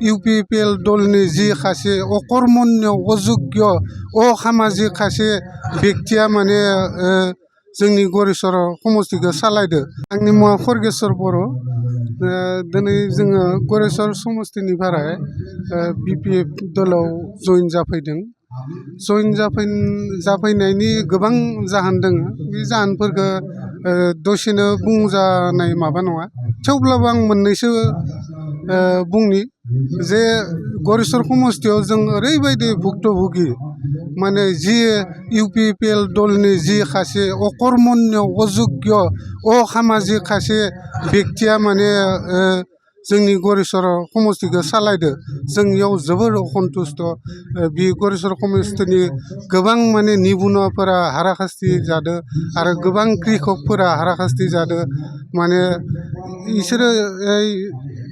UPPL दलनि जि सासे अकर्मण्य अयोग्य असामाजिक सासे बेक्तिया माने जोंनि गरेस्वर समष्टिखौ सालायदो। आंनि मुङा खरगेस्वर बर'। दिनै जोङो गरेस्वर समष्टिनिफ्राय बिपिएफ दलाव जइन जाफैदों। जइन जाफैनायनि गोबां जाहोन दङ। बे जाहोनफोरखौ दसेनो बुंजानाय माबा नङा, थेवब्लाबो आं मोननैसो बुंनि जे गरेस्वर समष्टियाव जों ओरैबायदि भुक्तभोगि माने जि इउपिपिएल दलनि जि सासे अकर्मण्य अयोग्य असामाजिक सासे बेक्तिया माने जोंनि गरेस्वर समष्टिखौ सालायदो। जों इयाव जोबोर असन्तुष्ट। बे गरेस्वर समष्टिनि गोबां माने निबुनुवाफोरा हाराशास्ति जादों आरो गोबां कृषकफोरा हाराशास्ति जादों। माने इसोरो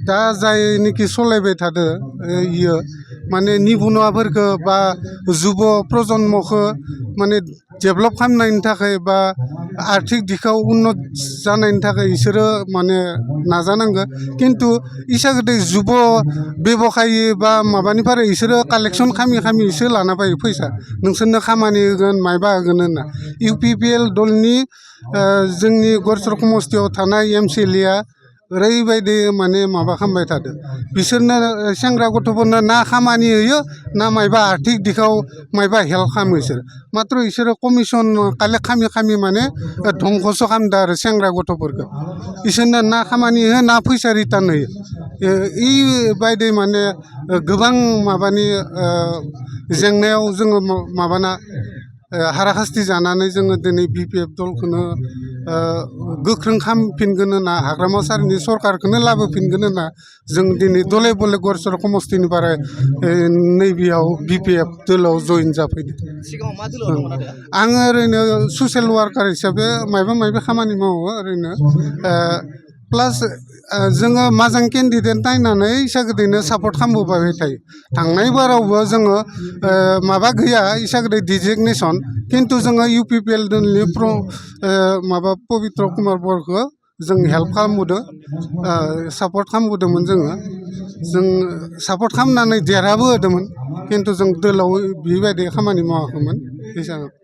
दा जायनोखि सलायबाय थादो इयो माने निबुनुवाफोरखौ बा जुब प्रजन्मखौ माने डेभेलप खालामनायनि थाखाय बा आर्थिक दिखाव उन्नत जानायनि थाखाय इसोरो माने नाजानांगौ। खिन्थु इसा गदे जुब बेबखायि बा माबानिफ्राय इसोरो कालेक्सन खालामि लाना फैयो फैसा, नोंसोरनो खामानि होगोन मायबा होगोन होनना। इउपिपिएल दलनि जोंनि गरेस्वर समष्टियाव थानाय एमसिएलए आ ओरैबायदि माने माबा खालामबाय थादों। बिसोरनो सेंग्रा गथ'फोरनो ना खामानि होयो ना मायबा आर्थिक दिखाव मायबा हेल्प खालामो। मात्र इसोरो कमिसन कालेक्ट खालामि माने धंखसो खालामदों आरो सेंग्रा गथ'फोरखौ। इसोरनो ना खामानि होयो ना फैसा रिटार्न होयो। इबायदि माने गोबां माबानि जेंनायाव जोङो माबाना हाराशास्ति जानानै जोङो दिनै बिपिएफ दलखौनो गोख्रों खालामफिनगोन होनना हाग्रामा सारिनि सरकारखौनो लाबोफिनगोन होनना जों दिनै दले बले गरेस्वर समष्टिनिफ्राय नैबेयाव बिपिएफ दलाव जइन जाफैदों। आङो ओरैनो ससियेल वार्कार हिसाबै मायबा खामानि मावो ओरैनो। प्लास जोङो मोजां केन्डिडेट नायनानै इसागोदैनो सापर्ट खालामबोबाय थायो। थांनाय बारावबो जोङो माबा गैया इसागोदै डिजिगनेसन, खिन्थु जोङो इउपिपिएल दलनि माबा पबित्र कुमार बरखौ जों हेल्प खालामबोदों, सापर्ट खालामबोदोंमोन। जों सापर्ट खालामनानै देरहाबो होदोंमोन, खिन्थु जों दलाव बेबायदि खामानि मावाखैमोन।